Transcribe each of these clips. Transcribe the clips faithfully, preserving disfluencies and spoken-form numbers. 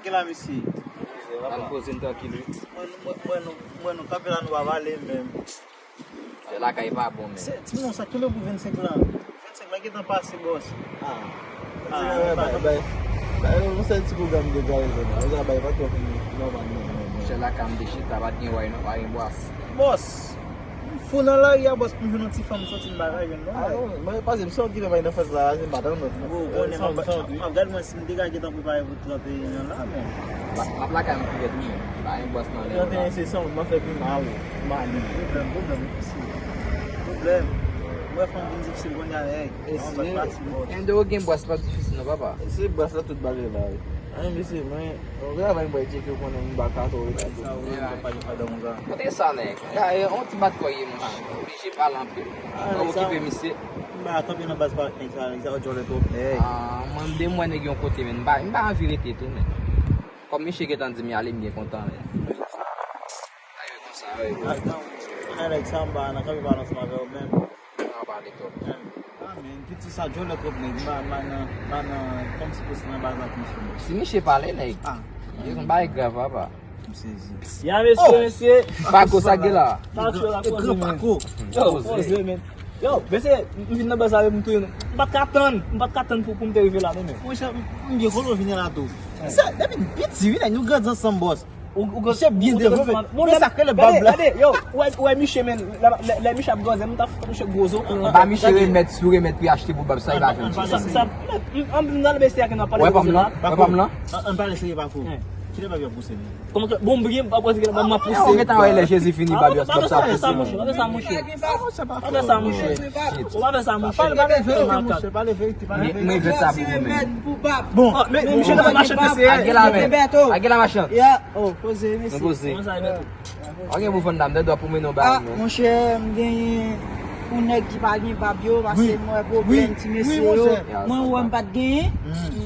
Ki la, mesye? Ann poze n trankil, wi. Mwen, mwen, mwen, nou, mwen, nou kanpe la, nou pa pale menm. Lakay pa bon, men. Se, timoun, sa kenbe pou vennsenk lan. Vennsenk lan gentan pase, bòs. Ah. Ah, bay, bay, bay, bay, yon sèl ti pwogram de gayè la. Sa bay pa twò fini nòmal, non, non, non. Chè lakay m te chita, pa t gen wine, pa t gen bwas. Bòs, m fou nan lari a, bòs, pou m jwenn yon ti fanm soti m pa ka jwenn non. Ah, non, mwen, pase m sòti nan fèt la, se m pa t annòt, non. Ou konnen, m ap gad mwen si m te ka gentan prepare pou trant et un an la, men. M ap lakay m tou, wi. Pa gen bòs nan lè yo la. Trant et un se san, m ap fè pi mal. Mal. Pwoblèm, pwoblèm, difisil. Pwoblèm. Mwen fanm vin difisil kounye a, èy. Eseye. Endewo gen bòs pa difisil non, papa. Se bòs la tout bagay la, wi. An, mesye, mwen, yon travay mwen tcheke konnen m pa ka tò wi. Sa ou menm pa gen padan konsa. Kote sa, nèg? Gade, yon ti bat kò ye, monchè. Oblije pale anpil. Okipe misye. M pa kanpe nan baz pa nèg sa, nèg sa djòlè twòp, nèg. Ah, mwen, m de mwen nèg yon kote, men m pa, m pa anvi rete tou, men. Kòm misye gentan di m ale, m byen kontan, men. Sa ye konsa, wi. Ak nan, nan nèg sa, m pa nan kanpe pale ansanm avè w menm. Sa pa ale twòp. Ah, men, piti sa djòlè twòp, nèg. M pa, m pa nan, m pa nan, kòmsi pou se nan baz ak misye, non. Si misye pale, nèg. Ah. Yo, se yon bagay grav, papa. M sezi. Ya, mesye, mesye. Pako, sa gen la? Pako, la, poze, men. Yo, poze, men. Yo, mesye, m vin nan baz la, m touye nou. M pa t ka tann, m pa t ka tann pou, pou m te rive la, non, men. Monchè, m, m byen kontan w vini la tou. Sa, depi n piti, wi, nèg, nou grandi ansanm, bòs. Ou, ou grandi, misye byen devlope. Men sa k rele bab la. Gade, yo, ou wè, ou wè misye, men, lè, lè, lè misye ap grandi, m ta fout misye gwo zo. Ba misye remèt, sou remèt pou y achte pou bab sa, y pa janm di. Sa, sa, m, m, m nan mesye a ki nan pale. Wè pa m lan, wè pa m lan. An, an pale serye pa fou. Kite bab yo ap pouse nou. Kòman ke, bon, m byen, pa poze, m ap pouse. Ou gentan wè lè Jezi fini, bab yo ap pouse. Pa fè sa, monchè, pa fè sa, monchè. Pa fè sa, monchè. Ou pa fè sa, monchè. Pale, pale verite, monchè, pale verite, pale verite. Mwen vèt sa pou ou menm. Bon, men, men, misye nan machann mesye. Al gen la, men. Al gen la, machann. Ya, oh, poze, mesye. Nou poze. Kòman sa ye, Beto? Ou gen pou vann dam, dèdwa pou mennen yon bagay, non. Ah, monchè, m genyen pou nèg ki pa gen bab yo, paske m wè pwoblèm ti mesye yo. Mwen wè m pa t genyen.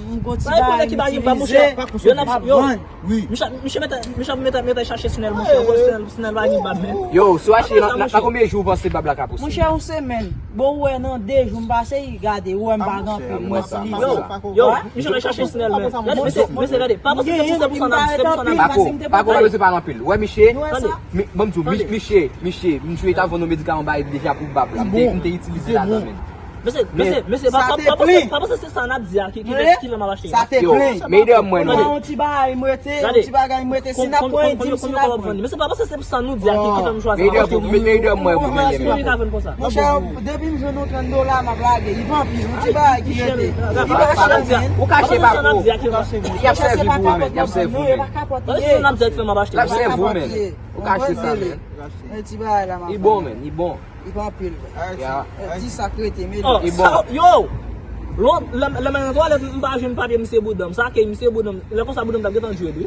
M gon ti bagay m itilize. Yo n ap, yo, Misye, misye mete, misye mete, mete chache Snel, monchè. Snel, Snel pa gen bab, men. Yo, si w achte nan, nan, nan konbyen jou w panse bab la ka pouse? Monchè, yon semèn. Bon, ou wè nan de jou m pase, y gade, ou wè m pa gen anpil, m ap li. Yo, yo, misye al chache Snel, men. Gade, mesye, mesye, gade. Pa panse se pou sa n ap, se pou sa n ap. Pako, pako, pa bezwen pale anpil. Wè, misye, mi, ban m di w, mi, misye, misye, misye ta vann yon medikaman bay deja pou bab la. M te, m te itilize ladan, men. Mesye, mesye, mesye, pa, pa, pa panse, pa panse se sa n ap di a ki, ki fè, ki fè m ap achte. Sa te plen. Yo, men ide m mwen non. Yon ti bagay m rete, yon ti bagay m rete. Si n ap pran, di m si n ap pran. Mesye, pa panse se pou sa nou di a ki, ki fè m chwazi. Men ide m mwen, men ide m mwen pou mwen. Monchè, depi m jwenn yon trant dola, m ap lage. Li pa anpil, yon ti bagay ki rete. Li pa chè, men. Ou kache pa pou. Y ap sèvi pou ou, men. Y ap sèvi pou ou, men. Pa panse se sa n ap di a ki fè m ap achte. L ap sèvi ou, men. Ou kache sa, men. Yon ti bagay la, m ap. Li bon, men. Li bon. Li pa anpil. Ya. Di sa k rete, men. Oh, li bon. Yo! Lè, lè m nan twalèt, m pa jwenn papye misye bouda m. Sa ke misye bouda m. Lè konsa bouda m t ap gentan dwèt, wi.